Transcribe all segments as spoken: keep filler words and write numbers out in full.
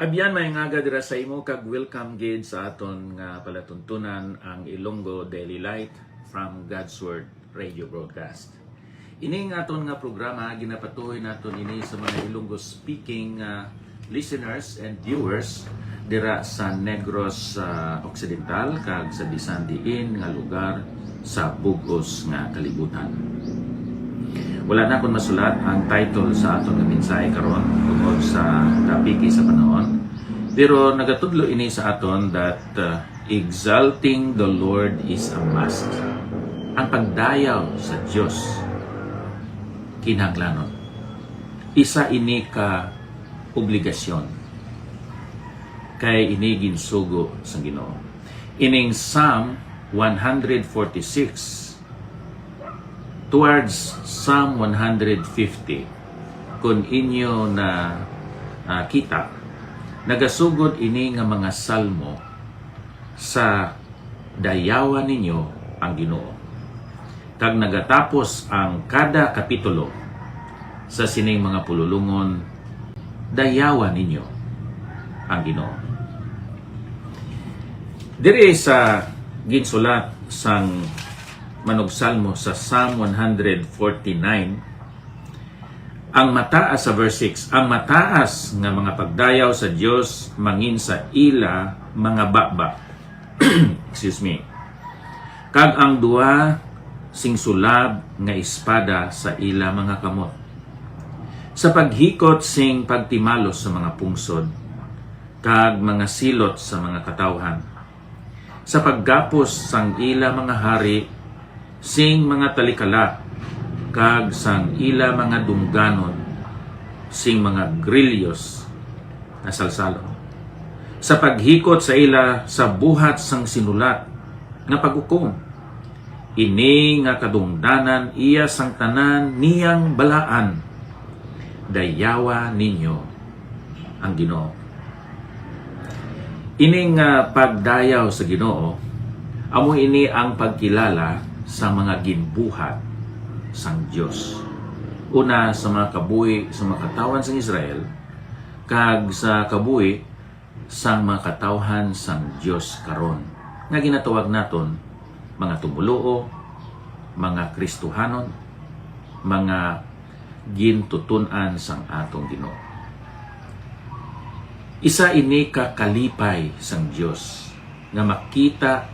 Abyan, may ngaga dira sa imo, kag welcome gid sa aton nga palatuntunan, ang Ilonggo Daily Light from God's Word Radio Broadcast. Ini nga aton nga programa, ginapatuhoy naton ini sa mga Ilonggo speaking, ah, listeners and viewers dira sa Negros, ah, Occidental kag sa bisan diin nga lugar sa bug-os nga kalibutan. Wala na akon masulat ang title sa aton nga mensahe karon tungod sa kapiki sa panahon, pero nagatudlo ini sa aton that, uh, exalting the Lord is a must. Ang pagdayaw sa Dios kinahanglanon. Isa ini ka obligasyon, kay ini ginsugo sang Ginoo. Ining Psalm one hundred forty-six towards Psalm one hundred fifty, kung inyo na, ah, kita, nagasugod ini nga mga salmo sa "Dayawa ninyo ang Ginoo," kag nagatapos ang kada kapitulo sa sining mga pululongon, "Dayawa ninyo ang Ginoo." Diri sa ginsulat sang manugsalmo sa Psalm one hundred forty-nine, ang mataas, sa verse six, ang mataas nga mga pagdayaw sa Dios mangin sa ila mga baba. Excuse me. Kag ang duha sing sulab nga espada sa ila mga kamot, sa paghikot sing pagtimalos sa mga pungsod, kag mga silot sa mga katawhan, sa paggapos sang ila mga hari sing mga talikala, kag sang ila mga dungganon sing mga grilyos nga salsalon, sa paghikot sa ila sa buhat sang sinulat nga paghukom. Ini nga kadungdanan iya sang tanan niyang balaan. Dayawa ninyo ang Ginoo. Ini nga pagdayaw sa Ginoo, amo ini ang pagkilala sa mga ginbuhat sang Dios. Una, sa mga kabuhi sa mga katawhan sang Israel, kag sa kabuhi sang mga katawhan sang Dios karon, nga ginatawag naton mga tumoluo, mga Kristohanon, mga gintuton-an sang atong Ginoo. Isa ini ka kalipay sang Dios nga makita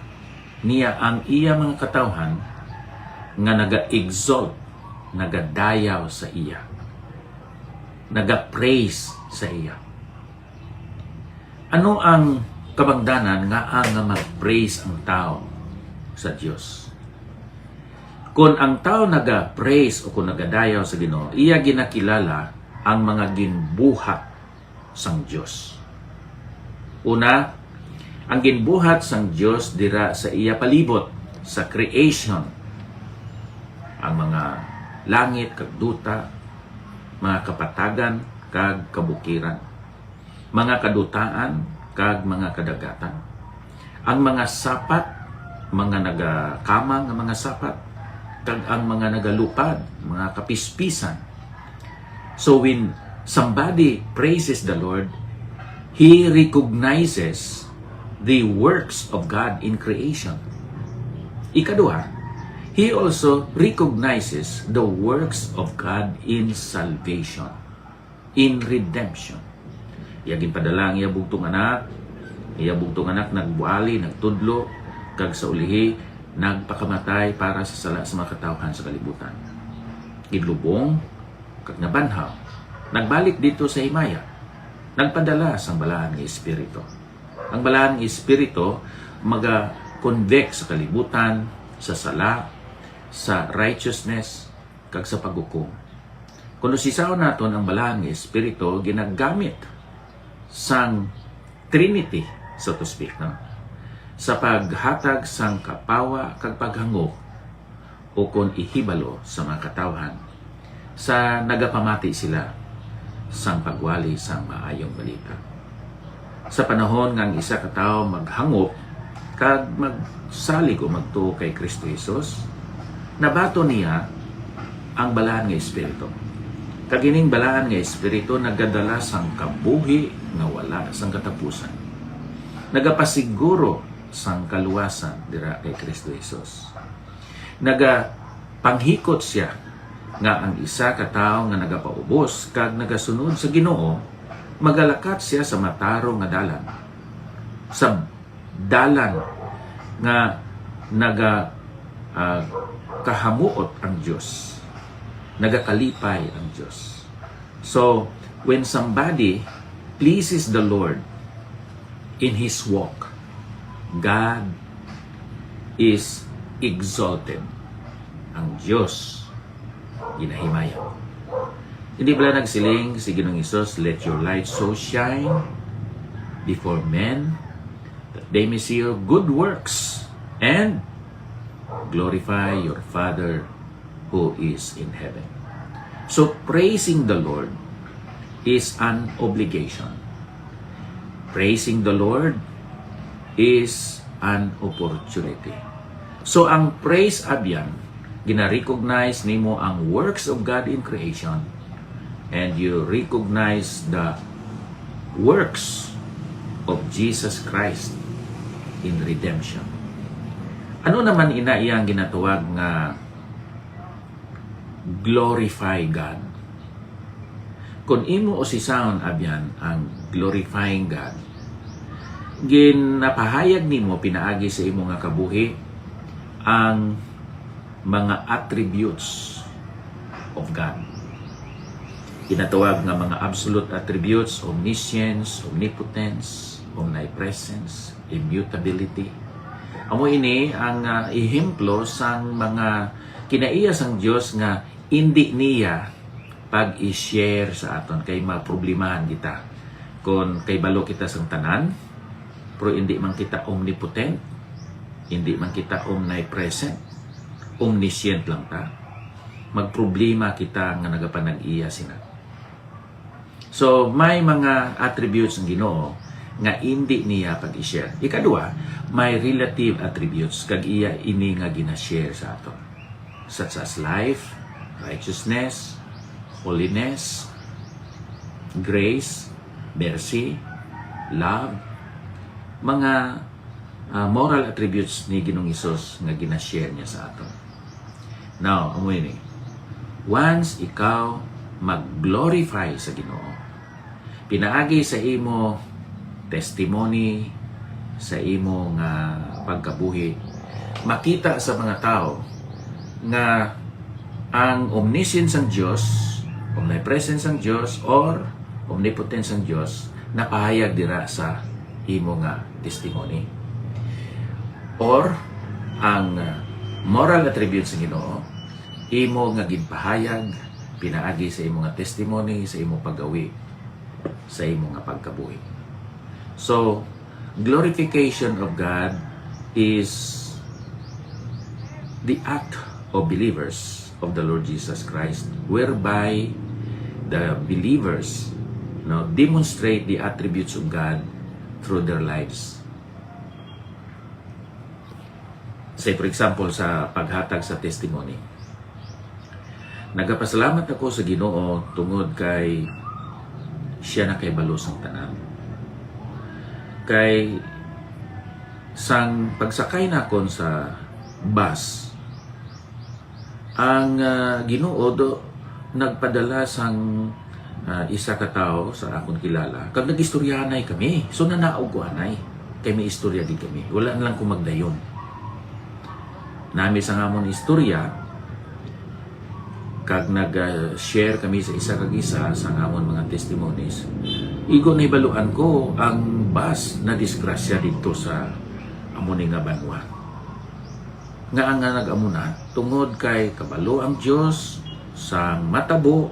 niya ang iya mga katawhan nga naga-exalt, nagadayaw sa iya, naga-praise sa iya. Ano ang kabangdanan nga, ah, nga mag-praise ang tawo sa Dios? Kon ang tawo naga-praise o kon nagadayaw sa Ginoo, iya ginakilala ang mga ginbuhat sang Dios. Una, ang ginbuhat sang Dios dira sa iya palibot, sa creation, ang mga langit kag duta, mga kapatagan kag kabukiran, mga kadutaan kag mga kadagatan, ang mga sapat, mga nagakamang nga mga sapat, kag ang mga nagalupad, mga kapispisan. So when somebody praises the Lord, he recognizes the works of God in creation. Ikaduha, he also recognizes the works of God in salvation, in redemption. Iya ginpadala ang iya bugtong anak, iya bugtong anak nagwali, nagtudlo, kag sa ulihi nagpakamatay para sa sala sa mga katawhan sa kalibutan. Ginlubong kag nabanhaw, nagbalik didto sa himaya, nagpadala sang Balaan nga Espiritu. Ang Balaan nga Espiritu maga-convict sa kalibutan, sa sala, sa righteousness, kag sa paghukom. Kon usisaon naton, ang Balaan nga Espiritu ginagamit sang Trinity, so to speak, no? Sa paghatag sang kapawa kag paghangop, o kon ihibalo sa mga katawhan sa nagapamati sila sang pagwali sang Maayong Balita. Sa panahon nga ang isa ka tawo maghangop kag magsalig o magtuo kay Cristo Jesus, nabaton niya ang Balaan nga Espiritu. Kag ining balaan nga Espiritu nagadala sang kabuhi nga wala sang katapusan. Nagapasiguro sang kaluwasan dira kay Kristo Jesus. Nagapanghikot sia nga ang isa ka tawo nga nagapaubos kag nagasunod sa Ginoo, magalakat sia sa matarong nga dalan, sa dalan nga naga, ah, kahamuot ang Dios, nagakalipay ang Dios. So, when somebody pleases the Lord in his walk, God is exalted. Ang Dios ginahimayaw. Hindi bala nagsiling si Ginoong Hesus, "Let your light so shine before men that they may see your good works and glorify your Father who is in heaven." So, praising the Lord is an obligation. Praising the Lord is an opportunity. So, ang praise, abyan, gina-recognize nimo ang works of God in creation, and you recognize the works of Jesus Christ in redemption. Ano naman ina iyang ginatawag nga glorify God? Kung imo usisahon, abyan, ang glorifying God, ginapahayag nimo pinaagi sa imo nga kabuhi ang mga attributes of God. Ginatawag nga mga absolute attributes: omniscience, omnipotence, omnipresence, immutability. Amo ini ang, ah, ehemplo sang mga kinaiya sang Dios nga indi niya pag-i-share sa aton, kay maproblemahan kita. Kon kay balo kita sang tanan, pero indi man kita omnipotent, indi man kita omnipresent, omniscient lang ta, magproblema kita nga nagapanag-iya sina. So, may mga attributes ang Ginoo nga indi niya pag-i-share. Ikadua, may relative attributes, kag iya ini nga gina-share sa aton, such as life, righteousness, holiness, grace, mercy, love, mga, ah, moral attributes ni Ginoong Hesus nga gina-share niya sa aton. Now, amo ini. Once ikaw mag-glorify sa Ginoo, pinaagi sa imo testimony, sa imo nga pagkabuhi, makita sa mga tawo nga ang omniscience sang Dios, omnipresence sang Dios, or omnipotence sang Dios napahayag dira sa imo nga testimony. Or ang, uh, moral attributes sa Ginoo, imo nga ginpahayag pinaagi sa imo nga testimony, sa imo paggawi, sa imo nga pagkabuhi. So, glorification of God is the act of believers of the Lord Jesus Christ, whereby the believers, no, demonstrate the attributes of God through their lives. Say, for example, sa paghatag sa testimony. Nagapasalamat ako sa Ginoo tungod kay siya nakahibalo sang tanan. Kay sang pagsakay nakon sa bus, ang, ah, Ginoo do nagpadala sang, ah, isa ka tawo sa akon kilala, kag nag-istoryahanay kami. So, nanaog ko anay, kay may istorya gid kami. Wala na lang ko magdayon. Nami sang amon istorya, kag nag, ah, share kami sa isa kag isa sang amon mga testimonies. Igo nahibaluan ko, ang bus nadisgrasya didto sa amo ni nga banwa. Nga ang nga nag-amo na, tungod kay kabalo ang Dios sa matabo,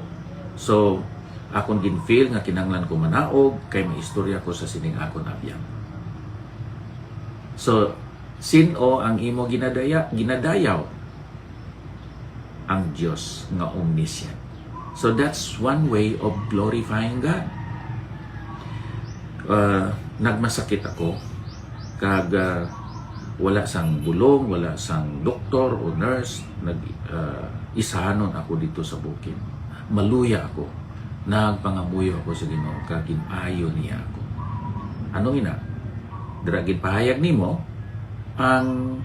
so akon gin-feel nga kinahanglan ko manaog kay maistorya ko sa sining akon abyan. So, sin-o ang imo ginadaya-, ginadayaw? Ang Dios nga omniscient. So that's one way of glorifying God. Uh, nagmasakit ako, kag, uh, wala sang bulong, wala sang doktor o nurse, nag, uh, isahanon ako dito sa bukid. Maluya ako, nagpangamuyo ako sa Ginoo, kag gin-ayo niya ako. Ano ina? Dira ginpahayag nimo ang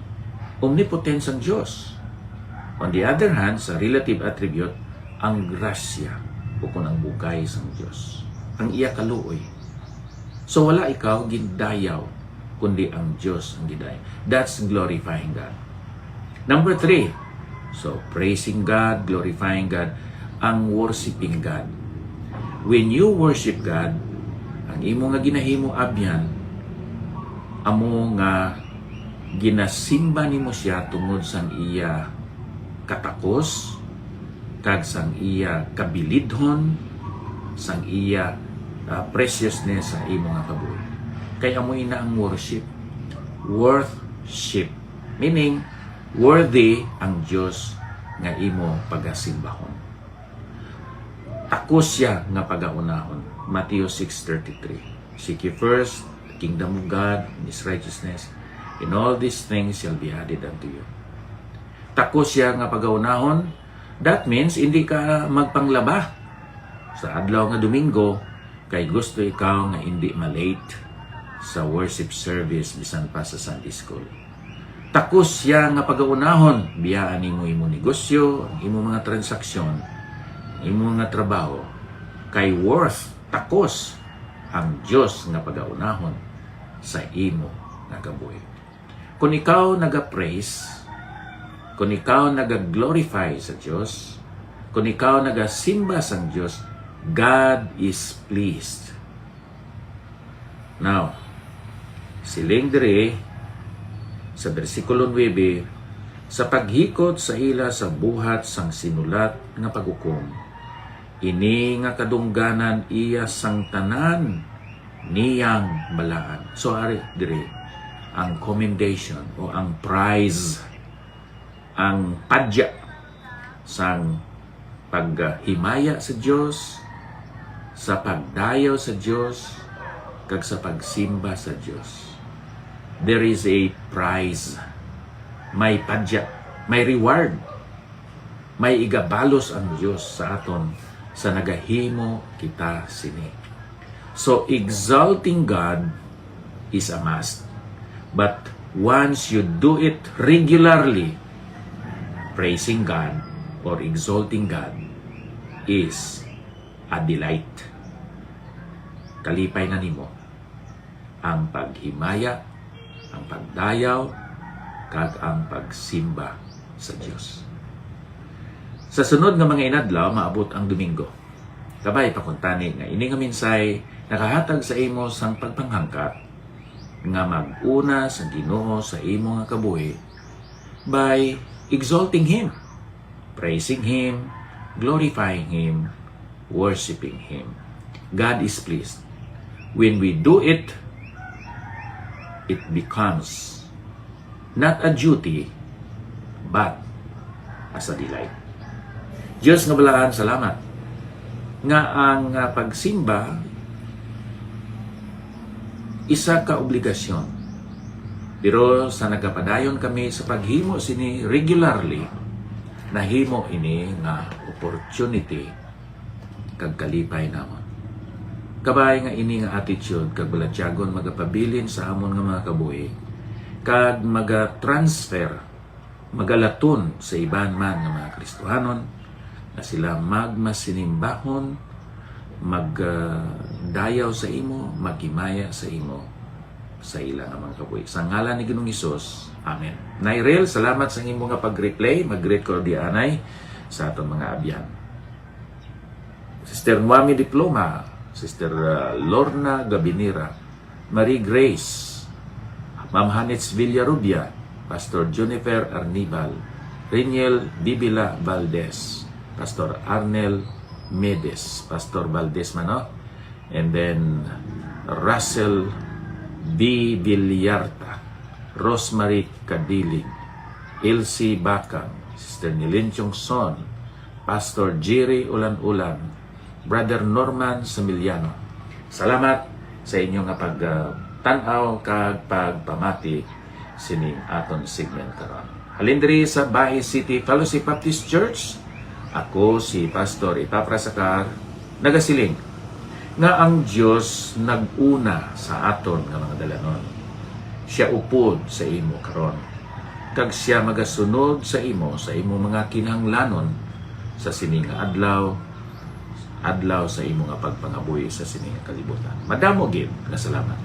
omnipotence sang Dios. On the other hand, sa relative attribute, ang grasya, o kon ang bugay sang Dios, ang iya kaluoy. So, wala ikaw gindayaw, kundi ang Dios ang gidayaw. That's glorifying God. Number three, so, praising God, glorifying God, ang worshiping God. When you worship God, ang imo nga ginahimo abyan, amo nga ginasimba nimo siya tungod sang iya katakos, kag sang iya kabilidhon, sang iya, ah, preciousness sa imo nga kabuhi. Kay amo ina ang worship. Worship. Meaning, worthy ang Dios nga imo pagasimbahon. Takos siya nga pagaunahon. Mateo six thirty-three, "Seek ye first the kingdom of God and His righteousness, and all these things shall be added unto you." Takos siya nga pagaunahon, that means hindi ka magpanglaba sa adlaw nga Domingo kay gusto ikaw nga hindi ma-late sa worship service bisan pa sa Sunday school. Takos siya nga pagaunahon, biyaan nimo imo negosyo, ang imo mga transaksyon, ang imo mga trabaho, kay worth, takos ang Dios nga pagaunahon sa imo nga kabuhi. Kung ikaw naga-praise, kung ikaw naga-glorify sa Dios, kung ikaw nagasimba sang Dios, God is pleased. Now, siling diri sa bersikulo nuebe, "Sa paghikot sa ila sa buhat sang sinulat nga paghukom, ini nga kadungganan iya sang tanan niyang balaan." So, ari diri ang commendation o ang prize, ang padya sang paghimaya sa Dios, sa pagdayaw sa Dios, kag sa pagsimba sa Dios. There is a prize. May padya, may reward. May igabalos ang Dios sa aton sa nagahimo kita sini. So, exalting God is a must. But once you do it regularly, praising God or exalting God is a delight. Kalipay na nimo ang paghimaya, ang pagdayaw, kag ang pagsimba sa Dios. Sa sunod nga mga inadlaw, maabot ang Domingo. Kabay pa kuntani nga ini nga mensahe nakahatag sa imo sang pagpanghangkat nga mag-una sa Ginoo sa imo nga kabuhi by exalting Him, praising Him, glorifying Him, worshiping Him. God is pleased. When we do it, it becomes not a duty, but as a delight. Dios nga balaan, salamat nga ang, ah, pagsimba isa ka obligasyon. Pero sa nagapadayon kami sa paghimo sini regularly, nahimo ini nga opportunity kag kalipay namon. Kabay nga ini nga attitude kag balatyagon magapabilin sa amon nga mga kabuhi, kag magatransfer, magalaton sa iban man nga mga Kristohanon, nga sila magmasinimbahon, mag, ah, dayaw sa imo, maghimaya sa imo, sa ila nga mga kabuhi. Sa ngalan ni Ginoong Hesus, amen. Nay Rel, salamat sa imo nga pag-replay. Mag-greet ko di anay sa aton mga abyan. Sister Nuami Diploma, Sister, ah, Lorna Gabinira, Marie Grace, Ma'am Hanitz Villarubia, Pastor Junifer Arnibal, Riniel Bibila Valdez, Pastor Arnel Medes, Pastor Valdez man, no? And then, Russell B. Villarta, Rosemary Cadiling, Elsie Bacang, Sister Nilinchong Son, Pastor Jerry Ulan-Ulan, Brother Norman Samiliano. Salamat sa inyo nga pag, ah, tan-aw kag pagpamati sining aton segment karon. Halin diri sa Bahi City Fellowship Baptist Church, Ako si Pastor Epafras Acar, nagasiling nga ang Dios nag-una sa aton nga mga dalanon. Siya upod sa imo karon, kag siya magasunod sa imo sa imo mga kinahanglanon sa sini nga adlaw, adlaw sa imo nga pagpangabuhi sa sini nga kalibutan. Madamo gid nga salamat.